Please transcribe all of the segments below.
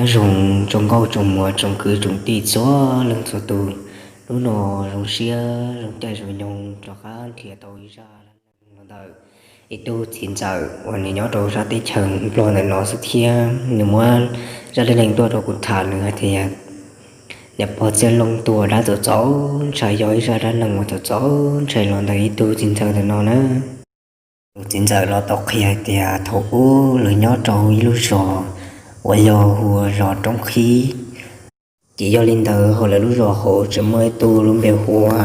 Nyob zoo tsoom nkauj tsoom muam tsoom kwv tsoom tij txhua leej txhua tus, hnub no zoo siab zoo caij zoo nyoog rov qab nrhiav tau ib zaj dab neeg los ntawm ib tug txiv ntxawm uas nws nyob rau sab teb chaws Nplog ntawm no xwb thiab. Nws muab zaj dab neeg tuaj rau kuv tham, nws hais tias niam pog Txhiaj Looj tuag dab txaus txaus ntshai, yog ib zaj dab neeg uas txaus txaus ntshai los ntawm ib tug txiv ntxawm ntawm no na. Tus txiv ntxawm no tau qhia hais tias thaum ub lawv nyob rau ib lub zos uas yog hu ua zos Roob Qhib. Ces yog li ntawd hauv lawv lub zos hauv tseem muaj ib tug lub npe hu ua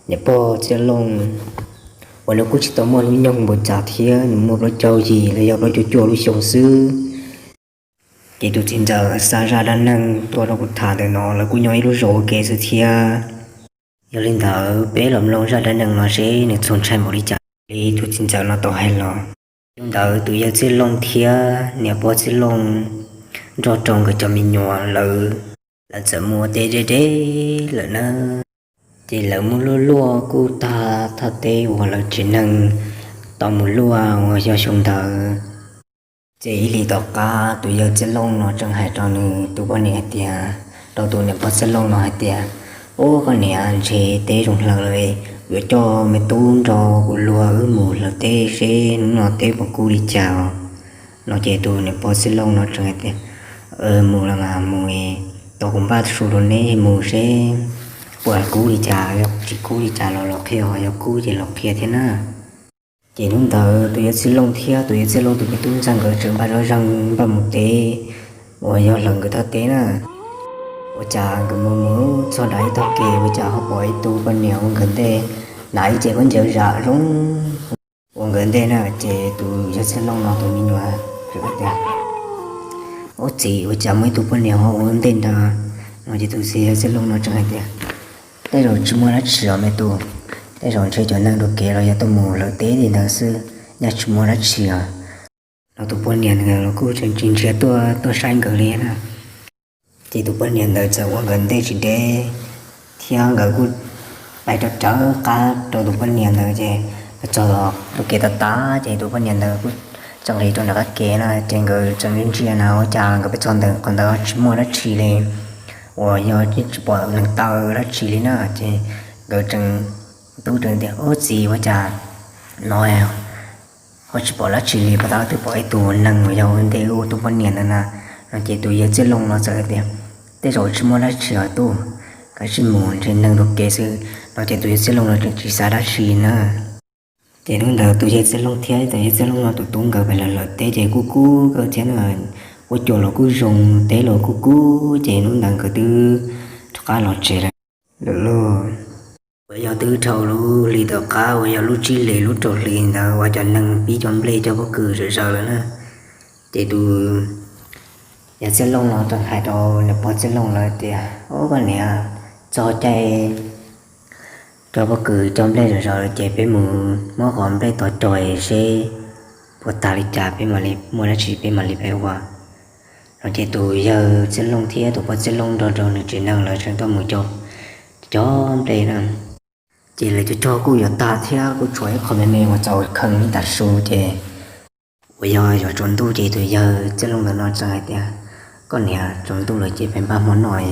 niam pog Txhiaj Looj, uas nws kuj tsis tau muaj hnub nyoog npaum cas thiab, nws muaj plaub caug yim los yog plaub caug cuaj lub xyoo xwb. Ces tus txiv ntxawm xa zaj dab neeg tuaj rau kuv tham ntawm no, lawv kuj nyob ib lub zos ua ke xwb thiab. Yog li ntawd peb los mloog zaj dab neeg no seb nws txaus ntshai npaum li cas li tus txiv ntxawm no tau hais los. Yog li ntawd tus yawg Txhiaj Looj thiab niam pog Txhiaj Looj nrog rau nkawd cov me nyuam lawv, lawv txawm mus ua teb deb deb lawm na. Ces lawv mus luaj luaj kuj tag thaj teb uas lawv tsev neeg tau mus luaj uas yog xyoo ntawd. Ces ib hlis tom qab tus yawg Txhiaj Looj no tseem hais rau nws tus poj niam hais tias, rau tus niam pog Txhiaj Looj no hais tias, Ub, koj niam, ntshe teb zoo hlaws lawm, yuav coj me tub nrog kuv luag wb mus hlawv teb seb hnub no teb puas kub li cas os. No ces tus niam pog Txhiaj Looj no tseem hais tias, Mus los mas mus, tau kuv npaj su rau neb mus seb puas kub li cas, yog tsis kub li cas los los qhia, ho yog kub ces los qhia thiab na. Ces hnub ntawd tus yawg Txhiaj Looj thiab tus yawg Txhiaj Looj tus me tub ntxawm nkawd tseem npaj zoj zeeg npaj mus teb uas yog hlawv nkawd thaj teb na. Ua cas nkawd mus mus txog nram ib tog kev ua cas ho pom ib tug poj niam ua nkawd ntej, hnav ib ce khaub ncaws zam zoo ua nkawd ntej na. Ces tus yawg Txhiaj Looj no tus me nyuam tias, Ub, txiv, ua cas muaj ib tug poj niam ho ua ntej nrad? No ces tus txiv yawg Txhiaj Looj no tseem hais tias, Tej zaum tsis muaj dab tsi os me tub, tej zaum ntshe cov neeg dua kev los yog tuaj mus hlawv teb li ntawd xwb, nyaj tsis muaj dab tsi os. No tus poj niam ntawd los kuj tseem tsis ntsia tuaj tuaj saib nkawd li na. Ces tus poj niam ntawd txawm ua nkawd ntej tsis deb, thiab nkawd kuj pais rau rawv qab rau tus poj niam ntawd ces pais txog rau kev tas tas ces tus poj niam ntawd kuj tseem hliv rau nram qab kev na. Ces nkawd tseem ntsia na, ua cas nkawd pais txog ntawm qhov ntawd tsis muaj dab tsi li, uas yog tsis pom neeg taw dab tsi li na. Ces nkawd tseem, tub tseem tias, Ub, txiv, ua cas no ho tsis pom dab tsi li, puas tab twb pom ib tug neeg uas yog ua ntej ua tus poj niam ntawd na? No ces tus yawg Txhiaj Looj no txawm tias, Tej zaum tsis muaj dab tsi os tub, kav tsij mus, ntshe neeg dua kev xwb. No ces tus yawg Txhiaj Looj no tseem tsis xav dab tsi na. Ces hnub ntawd tus yawg Txhiaj Looj thiab tus yawg Txhiaj Looj no tus tub nkawd pais hlawv hlawv teb ces kuj kub kawg thiab na, ua cuas los kuj zoo, teb los kuj kub, ces hnub ntawd nkawd twb rov qab los tsev lawm lauj. Uas yog twb dhau lub hli tom qab uas yog lub tsib hlis lub rau hli ntawd uas cov neeg pib cov nplej cov pob kws zom zaws lawm na. Ces tus yawg Txhiaj Looj no tseem hais rau niam pog Txhiaj Looj lawv tias, Ub, koj niam, txog caij cov pob kws cov nplej zom zaws lawm ces peb mus muab qhov nplej tod cog seb puas tag li cas peb mam li muaj dab tsi peb mam li pais ua. No ces tus yawg Txhiaj Looj thiab tus pog Txhiaj Looj nrog rau nws tsev neeg lawv tseem tuaj mus cog cov nplej na. Ces lawv cog cog kuj yuav tag thiab kuj tshuav ib qho me me uas txaus kheej ib tag su ces uas yog yuav tsaus ntuj ces tus yawg Txhiaj Looj ntawm no tseem hais tias, Koj niam, tsaus ntuj lawm ces peb npaj hmo noj,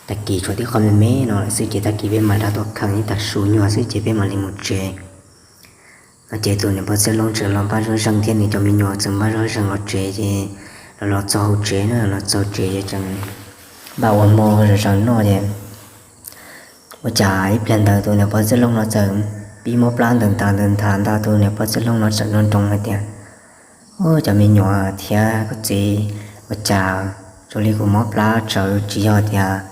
tag kis tshuav tib qho me me no lawm xwb ces tag kis peb mam rov tuaj kheej ib tag su nyuag xwb ces peb mam li mus tsev. No ces tus niam pog Txhiaj Looj tseem los npaj zoj zeeg thiab nws cov me nyuam tseem npaj zoj zeeg los tsev ces los los txog hauv tsev na, los txog tsev ces tseem npaj ua hmo zom zaws noj ces ua cas ib pliag ntawd tus niam pog Txhiaj Looj no txawm pib mob plab ntawm ntag ntawm ntag ntag, tus niam pog Txhiaj Looj no txawm nroo nroo hais tias, Ub, cov me nyuam thiab koj txiv, ua cas zoo li kuv mob plab tsawv tsis yog tias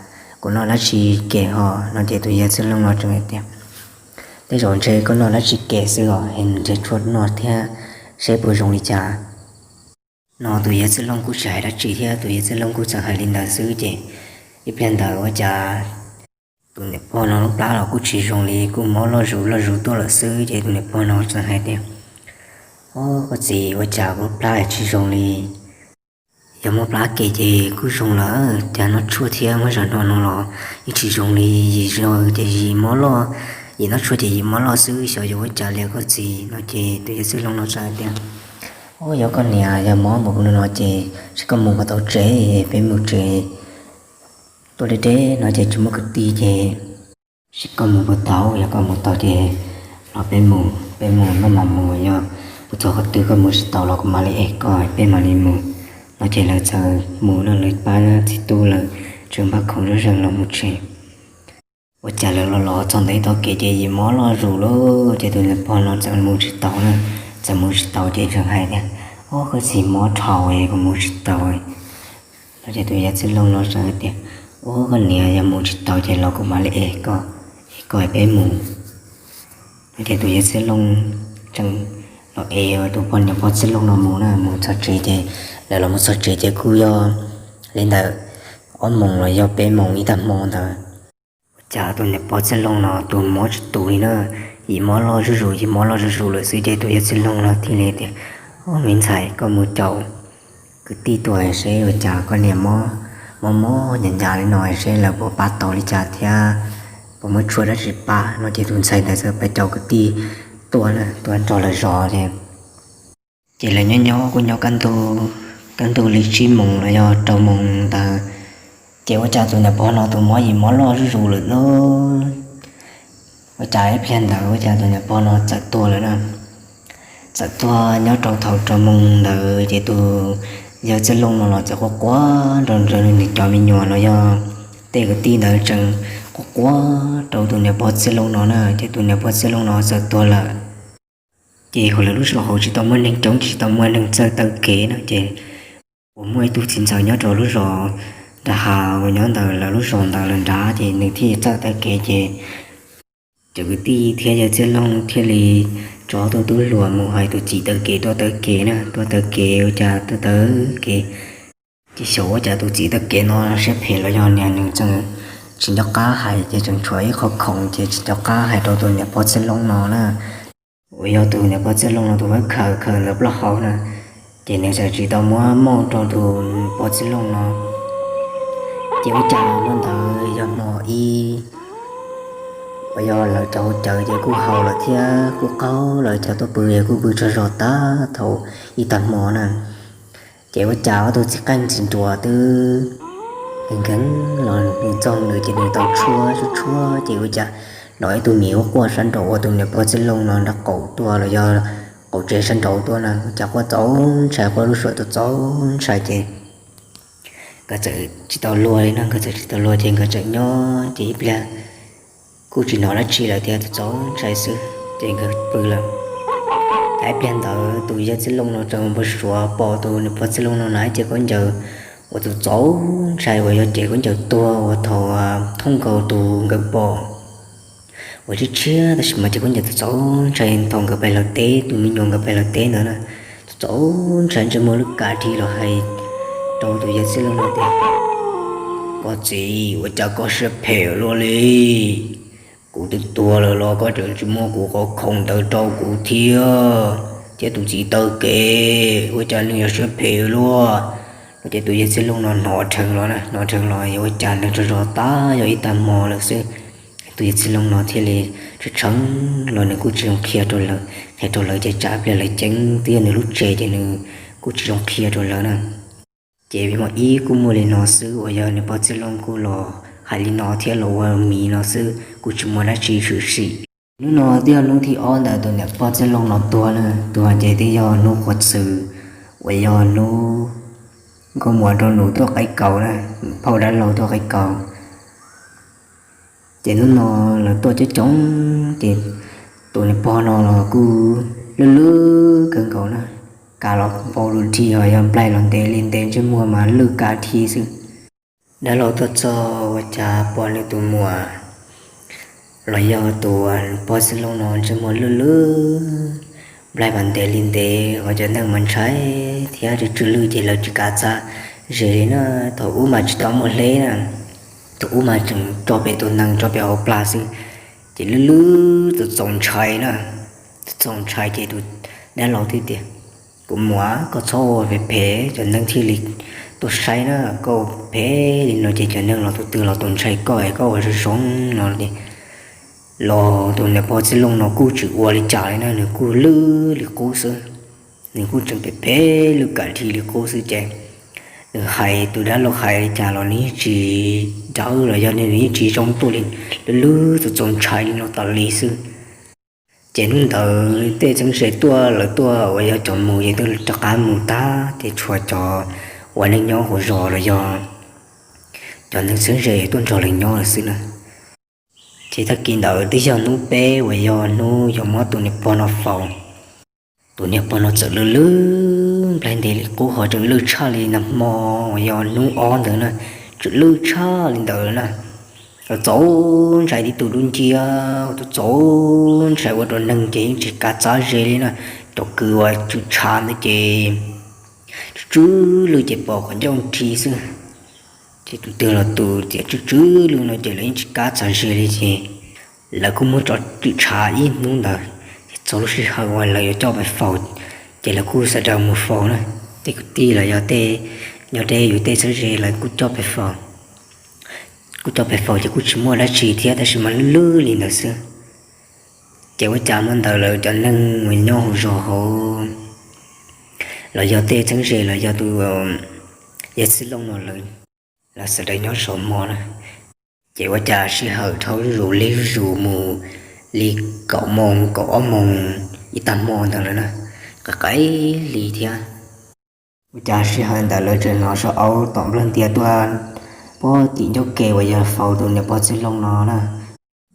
kuv noj dab tsi kem ho? No ces tus yawg Txhiaj Looj no tseem hais tias, Tej zaum ntshe koj noj dab tsi kem xwb os, es nrhiav tshuaj noj thiab seb puas zoo li cas. No tus yawg Txhiaj Looj kuj tsis hais dab tsi thiab tus yawg Txhiaj Looj kuj txawm hais li ntawd xwb ces ib pliag ntawd ua cas tus niam pog no lub plab los kuj tsis zoo li, kuj mob loj zus loj zus tuaj lawm xwb ces tus niam pog no txawm hais tias, Ub, koj txiv, ua cas kuv lub plab tsis zoo li? Yog mob plab kem ces kuj zoo lawm, cas noj tshuaj thiab muab zog no no los yeej tsis zoo li, yim zog ces yim mob loj, yim noj tshuaj ces yim mob loj xwb, xyov yuav ua cas li koj txiv. No ces tus yawg Txhiaj Looj no txawm hais tias, Yog koj niam yog mob npaum no ces sim koj mus puas tau tsev, peb mus tsev tuaj deb deb no ces tsis muaj kwv tij ces sim koj mus puas tau, yog koj mus tau ces los peb mus, peb mus maj mam mus, yog mus txog qhov twg koj mus tsis tau los kuv mam li ev koj peb mam li mus. No ces lawv txawm mus no, lawv pab txiv tub lawv tseem npaj khoom zoj zeeg los mus tsev. Ua cas lawv los los txog ntawm ib tog kev ces yim mob loj zuj zus lawm ces tus niam pog no txawm mus tsis tau na, txawm mus tsis tau ces tseem hais tias, Ob, koj txiv, mob dhau es kuv mus tsis tau. No ces tus yawg txwj looj no txawm tias, Ob, koj niam, yog mus tsis tau ces los kuv mam li ev koj, ev koj peb mus. No ces tus yawg txwj looj tseem los ev tus poj niam pog txwj looj no mus na, mus txog tsev ces lawv los mus txog tsev ces kuj yog li ntawm ob moos los yog peb moos ib tag hmo ntawd. Ua cas tus niam pog txwj looj no tus mob tsis tus li na, yim mob loj zuj zus, yim mob loj zuj zus lawm xwb ces tus yawg txwj looj no thiaj li tias, Ob, me ntxhais, koj mus caum kwv tij tuaj seb ua cas koj niam mob mob mob ncas ncas li no seb lawv puas pab tau li cas thiab puas muaj tshuaj dab tsi pab. No ces tus ntxhais ntawd txawm pab caum kwv tij tuaj na, tuaj nrog lawv zov ces, ces lawv nyob nyob kuj nyob kaj ntug, kaj ntug li tsib moos los yog rau moos ntawd ces ua cas tus niam pog no tus mob yim mob loj zuj zus lawm lauj. Ua cas ib pliag ntawd ua cas tus niam pog no txawm tuag lawm na. Txawm tuag nyob rau thaum rau moos ntawd ces tus yawg txwj looj no los txawm quaj quaj nrog nws cov me nyuam los yog tej kwv tij ntawd tseem quaj quaj rau tus niam pog txwj looj no na ces tus niam pog txwj looj no txawm tuag lawm. Ces hauv lawv lub zos hauv tsis tau muaj neeg coob, tsis tau muaj neeg txawj taw kev no ces uas muaj ib tug txiv ntxawm nyob rau lub zos nram hav uas nyob ntawm lawv lub zos ntawd lawm nrad ces nws thiaj txawj taw kev ces cov kwv tij thiab yawg txwj looj thiaj li tso tuaj tub hluas mus hais tus txiv taw kev tuaj taw kev na, tuaj taw kev ua cas tuaj taw kev ces xyov ua cas tus txiv taw kev no siab phem los yog niag nws tseem tsis nco qab hais ces tseem tshuav ib qho khoom ces tsis nco qab hais rau tus niam pog txwj looj no na. Uas yog tus niam pog txwj looj no tus hab khaws khaws ntawd plaub hau na, ces nws txawm tsis tau muab mauj rau tus pog txwj looj no. Ces ua cas hmo ntawd yog hmo ib uas yog lawv cov hauv cawv ces kuj haus lawm thiab kuj qaug lawm, cov tuaj pw es kuj pw tsaug zog tag thaum ib tag hmo na. Ces ua cas ob tug txiv qeej txiv nruas twb nkees nkees los nws txog nws ces nws tau tshuab tshuab tshuab ces ua cas hnov ib tug mis quaj quaj sab nraud uas tus niam pog txwj looj no nraub qaum tuaj los yog qaum tsev sab nraud tuaj na, ua cas quaj txaus ntshai, quaj lub suab txaus txaus ntshai ces nkawd txawm tsis tau luag li no, nkawd txawm tsis tau luag ces nkawd tseem nyob ces ib pliag kuj tsis hnov dab tsi lawm thiab, txaus ntshai xwb ces nkawd pw lawm. Thaum ib pliag ntawd tus yawg txwj looj no tseem npau suav pom tus niam pog txwj looj no na, cev khaub ncaws uas txaus txaus ntshai uas yog cev khaub ncaws tuag uas thaum thooj nkaus tus nkawd pom uas tshiab tshiab tab sis mas cev khaub ncaws txaus txaus ntshai thaum nkawd pais los teb, tus me nyuam nkawd pais los teb ntawd na. Txaus txaus ntshai ntsej muag lub kav dhi los hais rau tus yawg txwj looj no tias, Koj txiv, ua cas koj siab phem luaj li? Kuv twb tuag lawm los koj tseem tsis muab kuv qhov khoom ntawd rau kuv thiab, thiab tus txiv taw kev ua cas nws yuav siab phem luaj? No ces tus yawg txwj looj no hnov dheev los na, hnov dheev los ua cas nws tsaug zog tag yog ib tag hmo lawm xwb. Tus yawg txwj looj no thiaj li tshee tshee los nws kuj tsis zoo qhia rau lawv, qhia rau lawv ces tsam ib pliag lawv ceeb twb yog nws lub tsev ces nws kuj tsis zoo qhia rau lawv na. Ces vim hmo ib kuj muaj li no xwb uas yog nws pog txwj looj kuj los hais li no thiab los ua mis no xwb kuj tsis muaj dab tsi tshwm sim. Hnub no twb yog hnub thib ob ntawm tus niam pog txwj looj no tuag na, tuag ces twb yog hnub qhuav txwv uas yog hnub nkauj muam nrog nus tuaj qaib kaus na, phauj dab laug tuaj qaib kaus. Ces hnub no lawv tuaj coob coob ces tus niam pog no los kuj lwj lwj kawg nkaus na, kav los npau lus dhi os, yog nplaig los ntev li ntev ntsej muag mas lwj kav dhi xwb. Dab laug tuaj txog ua cas pom nws tus muam los yog tus pog txwj looj no ntsej muag lwj lwj, nplaig mas ntev li ntev, ho cov neeg mas ntshai thiab tsw tsw lwj ces lawv tsis kav txaj ze li na. Thaum ub mas tsis tau muaj hleb na, thaum ub mas tseem tso pem tus nees tso pem hauv plag xwb, ces lwj lwj txaus txaus ntshai na, txaus ntshai ces tus dab laug thiaj tias, Kuv muam, koj txhob ua phem phem cov neeg thiaj li tuaj saib na, koj ua phem li no ces cov neeg los tus twg los tus ntshai koj es koj ua zoo zoo no ces los tus niam pog txwj looj no kuj tsis ua li cas li na, nws kuj lwj li qub xwb. nws kuj tseem phem phem lwj kam dhia li qub xwb ces nws hais tus dab laug hais li cas los nws yeej tsis dawb los yog nws yeej tsis zoo tuaj li, lwj lwj txaus txaus ntshai li no tas li xwb. Ces hnub ntawd tej txheeb ze tuaj lawv tuaj uas yog cov mus ces twb rov qab mus tag ces tshuav cov uas neeg nyob hauv zos los yog cov neeg txheeb ze tuaj nrog lawv nyob lawm xwb na. Ces tag kis ntawd twb yog hnub peb uas yog hnub yuav muab tus niam pog no faus. Tus niam pog no txawm lwj lwj nplaig ntev li qub ho tseem lwj tshaj li nag hmo uas yog hnub ob ntawd na, tseem lwj tshaj li ntawd na. Txaus ntshai tib tug dub nciab, txaus ntshai ua rau neeg ces yeej tsis kav txav ze li na. Cov kws uas tswm tshav ntawd ces tsw tsw lwj ces pom qhov ncauj nrig xwb. Ces tus twg los tus tias tsw tsw lwj no ces lawv yeej tsis kav txav ze li ces lawv kuj muab tso tswm tshav ib hnub ntawd. Ces txog lub sij hawm uas lawv yuav coj pais faus ces lawv kuj sawv daws mus faus na. Tej kwv tij los yog tej nyob deb yus tej txheeb ze lawv kuj coj pais faus. Kuj coj pais faus ces kuj tsis muaj dab tsi thiab tab sis mas lwj lwj li ntawd xwb. Ces ua cas hmo ntawd lawv cov neeg uas nyob hauv zos hauv los yog tej txheeb ze los yog tus yawg Txwj Looj no lawv, lawv sawv daws nyob zov hmo na. Ces ua cas sij hawm dhau zuj zus li zuj zus mus li kaum moos kaum ob moos ib tag hmo ntawd lawm na, qaim qaim li thiab. Ua cas sij hawm ntawd lawv tseem hnov suab aub tom nplawg ntias tuaj puag tim ncauj ke uas yog faus tus niam pog Txwj Looj no na.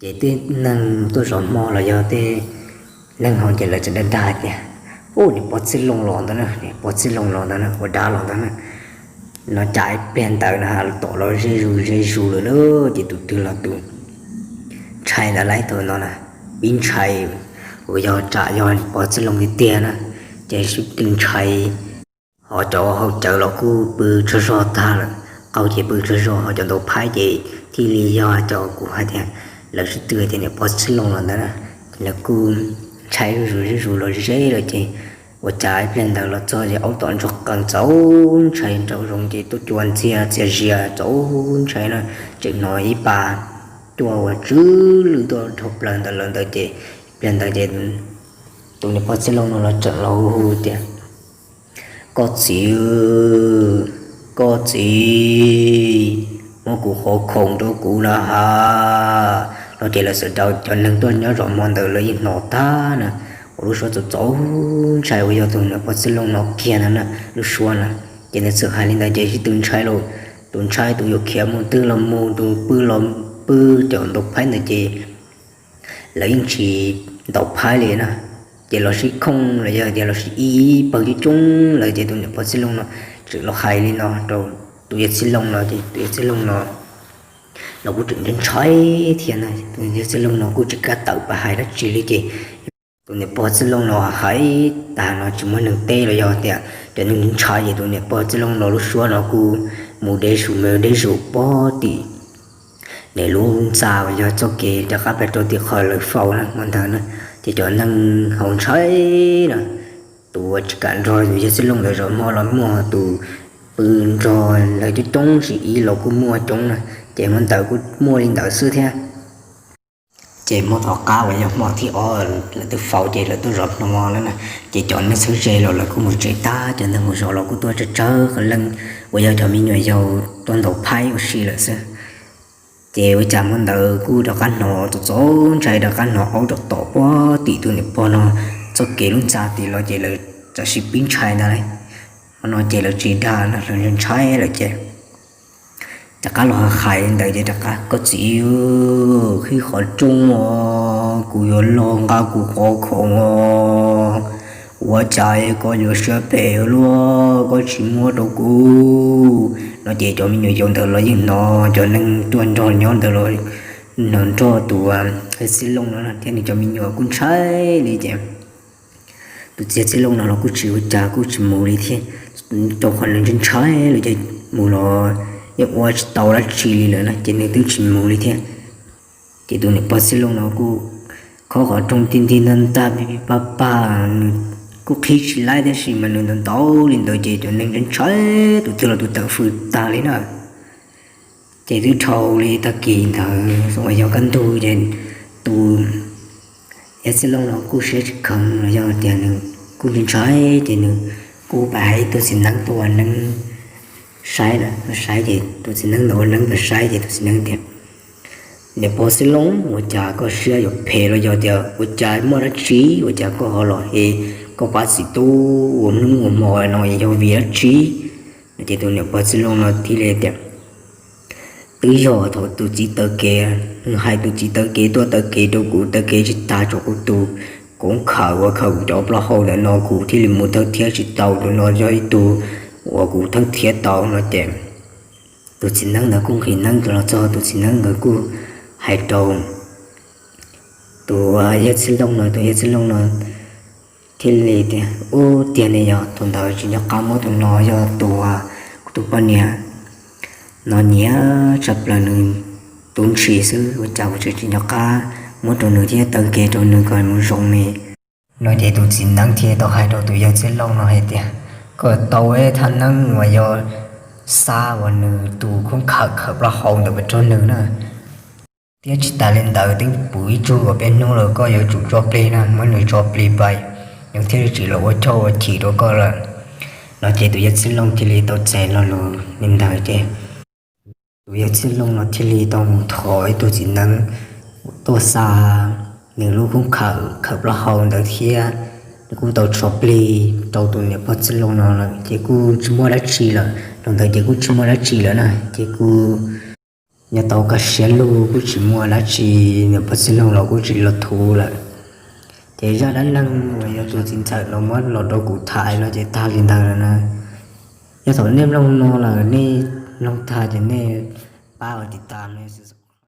Ces tej neeg tuaj zov hmo los yog tej neeg hauv ces lawv tseem dag dag tias, Ub, niam pog Txwj Looj los ntawd na, niam pog Txwj Looj los ntawd na, ua dab los ntawd na. No cas ib pliag ntawd na tom los ze zus ze zus lawm na. Ces tus twg los tus ntshai ntawd laib thaum no na, pib ntshai uas yog tsam yog niam pog Txwj Looj tiag tiag na. Ces sib tw ntshai, ho cov hauv cawv los kuj pw tsaug zog tag lawm, qaug ces pw tsaug zog, ho cov ntaus phaib ces thiaj li yog cov kuv hais tias lawv sib tw tias niam pog Txwj Looj los ntawd na. Ces lawv kuj ntshai zuj zus zuj zus los ze lawm ces ua cas ib pliag ntawd los txog ces aub tom ntsoog qees txaus ntshai nraum zoov ces tuaj cua ntxiag txias zias txaus ntshai na. Tseem hnov ib pas cuaj uas tsw lwj tuaj dhau plaws ntawd lawm ntawd ces pliag ntawd ces tus niam pog Txwj Looj no los tseem los hu hu tias, Koj txiv, koj txiv, muab kuv qhov khoom rau kuv na ha. No ces lawv sawv daws cov neeg tuaj nyob zov hmo ntawd lawv yeej hnov tag na, ua lub suab txaus txaus ntshai uas yog tus niam pog Txwj Looj no kiag ntag na, lub suab na. Ces nws txawm hais li ntawd ces sib tw ntshai lauj, tus ntshai tus yuav khiav mus twg los mus, tus pw los pw, cov ntaus phaib ntawd ces lawv yeej tsis ntaus phaib li na. Ces los sib khooj los yog tias los sib ib pawg coob coob lawm ces tus niam pog Txwj Looj no tseem los hais li no rau tus yawg Txwj Looj no ces tus yawg Txwj Looj no los kuj tseem ntshai ntshai thiab na. Tus yawg Txwj Looj no kuj tsis kam tawm pab hais dab tsi li ces tus niam pog Txwj Looj no hais tag no tsis muaj neeg teb los yog tias cov neeg ntshai ces tus niam pog Txwj Looj no lub suab no kuj mus deb zus mus deb zus puag tim nws lub ntxa uas yog txoj kev rov qab pais rau tim qhov lawv faus na hmo ntawd na. Ces cov neeg hauv ntshai na, tus uas tsis kam nrog tus yawg Txwj Looj ntawd zov hmo los muaj, tus pw nrog lawv coob coob sis ib los kuj muaj coob na. Ces hmo ntawd kuj muaj li ntawd xwb thiab. Ces hmo tom qab uas yog hmo thib ob lawv twb faus ces lawv tuaj zov hmo lawm na. Ces cov neeg txheeb ze los lawv kuj mus tsev tag, cov neeg mus zov los kuj tuaj tsawg tsawg qee leej uas yog cov me nyuam yaus tuaj ntaus phaib ua si lawm xwb. Ces ua cas hmo ntawd kuj rov qab hnov txaus txaus ntshai, rov qab hnov aub rov tom puag tim tus niam pog no txoj kev lub ntxa tim los ces lawv tam sim pib ntshai ntag lauj. Hmo no ces lawv tsis dag no, lawv ntshai lawm ces rov qab los hais li ntawd ces rov qab, Koj txiv, qhib qhov rooj os, kuv yuav los nqa kuv qhov khoom os, ua cas koj yuav siab phem luaj koj tsis muab rau kuv? No ces cov me nyuam yaus ntawd los yeej hnov, cov neeg tuaj nrog nyob ntawd los hnov nrog tus Txwj Looj no thiab nws cov me nyuam kuj ntshai li ces tus txiv Txwj Looj no los kuj tsis ua cas kuj tsis mus li thiab, rau qhov nws ntshai ntshai lawm ces mus los yeej ua tsis tau dab tsi li lawm na ces nws twb tsis mus li thiab. Ces tus niam pog Txwj Looj no kuj khob qhov rooj tig ntig ntag ntag pig pig pag pag, nws kuj qhib tsis laib tab sis mas nws ntaus ntaus li ntawd ces cov neeg ntshai ntshai tus twg los tus tawm fws tag li na. Ces twb dhau li tag kis ntawd uas yog kaj ntug ces tus yawg Txwj Looj no kuj siab tsis kheev los yog tias nws kuj ntshai ntshai ces nws kuj pab hais ib tug txiv neeb tuaj ua neeb saib, saib ces tus txiv neeb ntawd ua neeb pab saib ces tus txiv neeb tias, Niam pog Xib Looj, ua cas koj siab yuav phem los yog tias ua cas muaj dab tsi ua cas koj ho los es koj pab txiv tub ua hnub ua hmo no yog vim dab tsi? No ces tus niam pog Xib Looj no thiaj li tias, Twb yog thaum tus txiv taw kev, hais tus txiv taw kev tuaj taw kev rau kuv, taw kev tsis tas tso kuv tus koob khawm uas khawm kuv cov plaub hau ntawm no kuv thiaj li mus thawj thiab tsis tau, tus no yog ib tug uas kuv thawj thiab tau no ces tus txiv neeb ntawd kuj nqhis neeb los txog, tus txiv neeb ntawd kuj hais rau tus yawg Txhiaj Looj no, tus yawg Txhiaj Looj no thiaj li tias, Ub, tiag ne, yog tus ntawd tsis nco qab muab tus no yog tus, tus poj niam no nyiam tshaj plaws, nws tu ntshis xwb, ua cas kuv tseem tsis nco qab muab rau nws thiab taw kev rau nws kom mus zoo ne? No ces tus txiv neeb thiaj tau hais rau tus yawg Txhiaj Looj no hais tias, Koj tau ib thaj neeb uas yog xa uas nws tus koob khawm khawm plaub hau ntawd mus rau nws na. Thiab tsis tas li ntawd, twb puv ib tsug uas peb hnub lawm, koj yuav tsum tso plig na, muab nws tso plig pais, nws thiaj li tsis los ua choj ua chim rau koj lawm. No ces tus yawg Txhiaj Looj thiaj li tau txais lo lus li ntawd ces tus yawg Txhiaj Looj no thiaj li tau mus thov ib tug txiv neeb tuaj xa nws lub koob khawm khawm plaub hau ntawd thiab. Nws kuj tau tso plig rau tus niam pog Txhiaj Looj no lawm ces kuj tsis muaj dab tsi lawm, los ntawd ces kuj tsis muaj dab tsi lawm na, ces kuj nyob tau kaj siab lug, kuj tsis muaj dab tsi, niam pog Txhiaj Looj los kuj tsis los thuv lawm. Ces zaj dab neeg uas yog tus txiv ntxawm no muab los rau kuv tham no ces tag li ntawd lawm na. Yog thaum nej mloog no lawm, nej mloog tag ces nej pab ua tiv tas no